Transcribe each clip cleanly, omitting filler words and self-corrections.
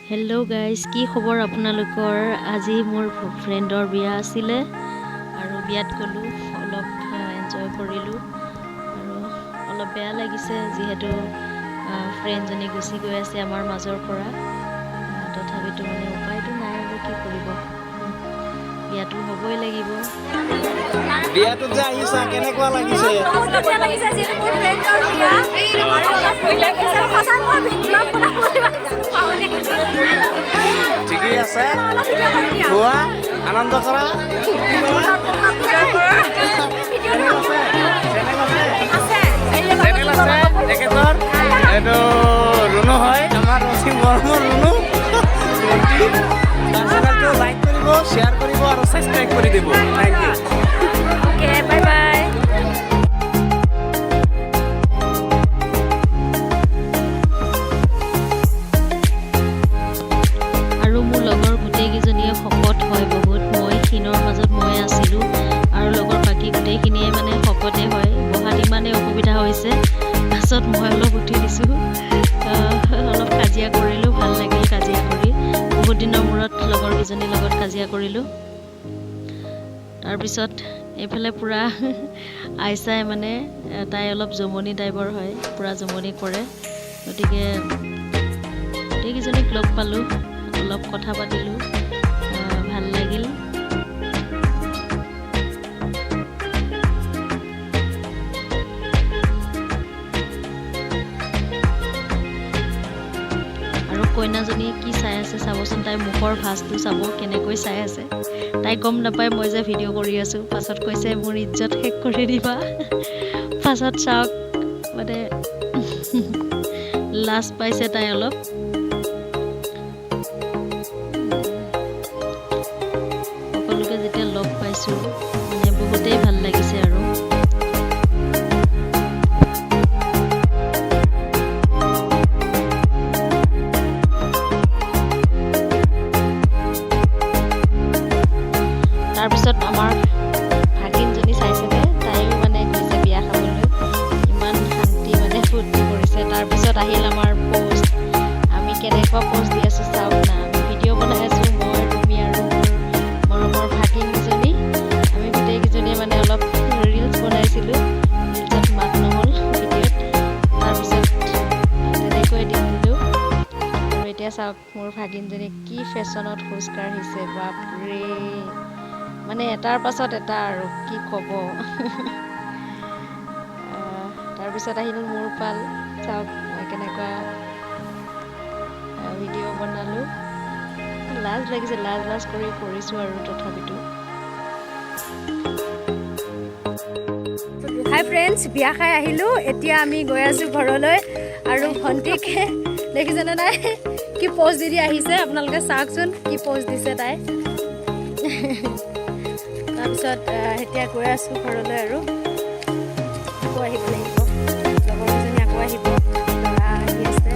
Hello' guys, কি খবৰ আপোনালোকৰ? আজি মোৰ ফ্ৰেণ্ডৰ বিয়া আছিলে আৰু বিয়াত গ'লোঁ, অলপ এনজয় কৰিলোঁ আৰু অলপ বেয়া লাগিছে, যিহেতু ফ্ৰেণ্ডজনী গুচি গৈ আছে আমাৰ মাজৰ পৰা। তথাপিতো মানে উপায়তো নাই আৰু কি কৰিব, বিয়াটো হ'বই লাগিব। বিয়াটোত যে আহিছা, কেনেকুৱা লাগিছে? বহুত ধুনীয়া লাগিছে, যিহেতু মোৰ ফ্ৰেণ্ডৰ বিয়া আৰু অলপ ভয় লাগিছে। সঁচাই মই ব্লগ বনাম বুলি ভাবিছিলোঁ, পাহৰি গ'লো। ঠিকেই আছে। অলপ ভিডিঅ' কৰি দিয়া। খোৱা, আনন্দ কৰা, ফূৰ্তি কৰা। ভিডিঅ' আছে, চেনেল আছে? আছে। চেনেল আছে তেখেতৰ। এইটো ৰুণু হয়, আমাৰ অতি মৰমৰ ৰুণু ভণ্টি। তাৰ চেনেলটো লাইক কৰিব, শ্বেয়াৰ কৰিব আৰু ছাবস্ক্ৰাইব কৰি দিব। Thank U. Okay, bye bye. আৰু মোৰ লগৰ গোটেইকেইজনীয়ে শকত হয় বহুত। মই ক্ষীণৰ মাজত মই আছিলোঁ আৰু লগৰ বাকী গোটেইখিনিয়ে মানে শকতে হয়। বহাত ইমানেই অসুবিধা হৈছে, পাছত মই অলপ উঠি দিছোঁ। অলপ কাজিয়া কৰিলোঁ, ভাল লাগিল কাজিয়া কৰি। বহুত দিনৰ মূৰত লগৰ কেইজনীৰ লগত কাজিয়া কৰিলোঁ। তাৰপিছত এইফালে পূৰা আইচাই মানে তাই অলপ জমনি টাইপৰ হয়, পূৰা জমনি কৰে। গতিকে গোটেইকেইজনীক লগ পালোঁ, অলপ কথা পাতিলোঁ, ভাল লাগিল। আৰু কইনাজনীয়ে কি চাই আছে চাবচোন, তাইৰ মুখৰ ভাঁজটো চাব, কেনেকৈ চাই আছে। তাই গম নাপায় মই যে ভিডিঅ' কৰি আছোঁ। পাছত কৈছে, মোৰ ইজ্জত শেষ কৰি দিবা। পাছত চাওক, মানে লাজ পাইছে তাই অলপ। সকলোকে যেতিয়া লগ পাইছোঁ, মানে বহুতেই ভাল লাগিছে। আৰু তাৰপিছত আমাৰ ভাগিনজনী চাইছেনে? তাইও মানে গৈছে বিয়া খাবলৈ, ইমান শান্তি মানে ফূৰ্তি কৰিছে। তাৰপিছত আহিল আমাৰ প'ষ্ট। আমি কেনেকুৱা প'ষ্ট দি আছোঁ চাওক না। আমি ভিডিঅ' বনাই আছোঁ, মই, ৰুমি আৰু মোৰ মৰমৰ ভাগিনজনী। আমি গোটেইকেইজনীয়ে মানে অলপ ৰিলচ বনাইছিলোঁ, ৰিলচত মাত নহ'ল ভিডিঅ'ত। তাৰপিছত তেনেকৈ দি দিলোঁ। আৰু এতিয়া চাওক, মোৰ ভাগিনজনী কি ফেশ্বনত খোজ কাঢ়িছে, বাপৰে! মানে এটাৰ পাছত এটা আৰু কি ক'ব। তাৰপিছত আহিল মোৰ পাল। চাওক, মই কেনেকুৱা ভিডিঅ' বনালোঁ। লাজ লাগিছে, লাজ লাজ কৰি কৰিছোঁ আৰু তথাপিতো। হাই ফ্ৰেণ্ডছ, বিয়া খাই আহিলোঁ। এতিয়া আমি গৈ আছোঁ ঘৰলৈ। আৰু ভণ্টিক দেখিছেনে নাই, কি প'জ দি দি আহিছে? আপোনালোকে চাওকচোন কি প'জ দিছে তাই। তাৰপিছত এতিয়া গৈ আছোঁ ঘৰলৈ আৰু আকৌ আহিব লাগিব। লগৰকেইজনী আকৌ আহিব। ল'ৰা আহি আছে,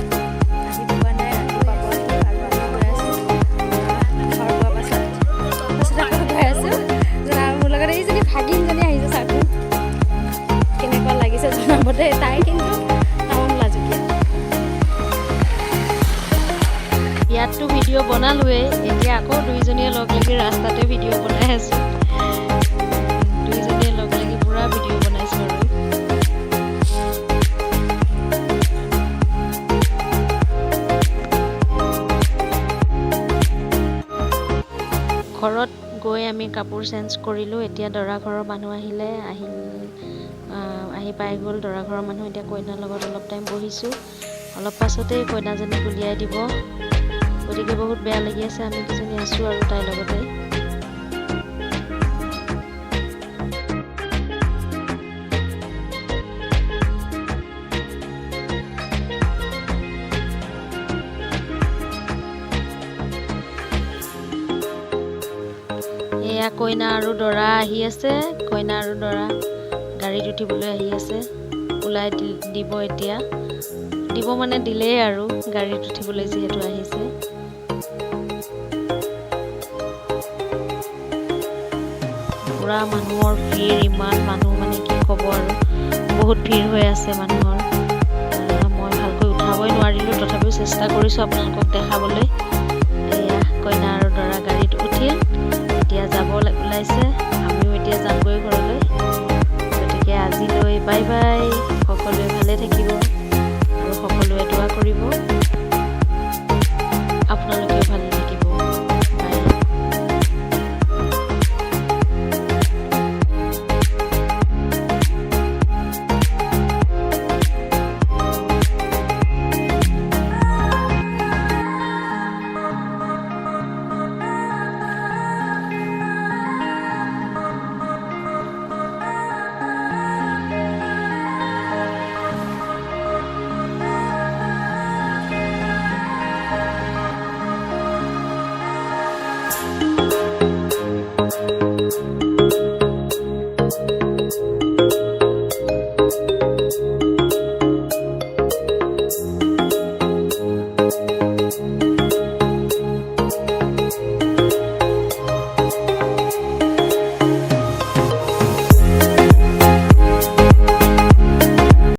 আহি পোৱা নাই, আহি পাব আহি। আৰু আমি গৈ আছোঁ ঘৰ পোৱাৰ পাছত আকৌ গৈ আছোঁ। আৰু মোৰ লগত এইজনী ভাগিনজনী আহিছে, চাওকচোন কেনেকুৱা লাগিছে জনাব দেই। তাই কিন্তু তামাম লাজুকীয়া। ইয়াততো ভিডিঅ' বনালোৱেই, এতিয়া আকৌ দুইজনীয়ে লগ লাগি ৰাস্তাতে ভিডিঅ' বনাই আছোঁ। দুইজনীয়ে লগ লাগি পূৰা ভিডিঅ' বনাইছোঁ। আৰু ঘৰত গৈ আমি কাপোৰ চেঞ্জ কৰিলোঁ। এতিয়া দৰা ঘৰৰ মানুহ আহিলে, আহিল, আহি পাই গ'ল দৰা ঘৰৰ মানুহ। এতিয়া কইনাৰ লগত অলপ টাইম বহিছোঁ। অলপ পাছতেই কইনাজনীক উলিয়াই দিব, গতিকে বহুত বেয়া লাগি আছে। আমি কেইজনী আছোঁ আৰু তাইৰ লগতে। এয়া কইনা আৰু দৰা আহি আছে। কইনা আৰু দৰা গাড়ীত উঠিবলৈ আহি আছে। ওলাই দিব এতিয়া, দিব মানে দিলেই আৰু, গাড়ীত উঠিবলৈ যিহেতু আহিছে। পূৰা মানুহৰ ভিৰ, ইমান মানুহ, মানে কি ক'ব আৰু, বহুত ভিৰ হৈ আছে মানুহৰ। মই ভালকৈ উঠাবই নোৱাৰিলোঁ, তথাপিও চেষ্টা কৰিছোঁ আপোনালোকক দেখাবলৈ। Bye bye. সকলোৱে ভালে থাকিব।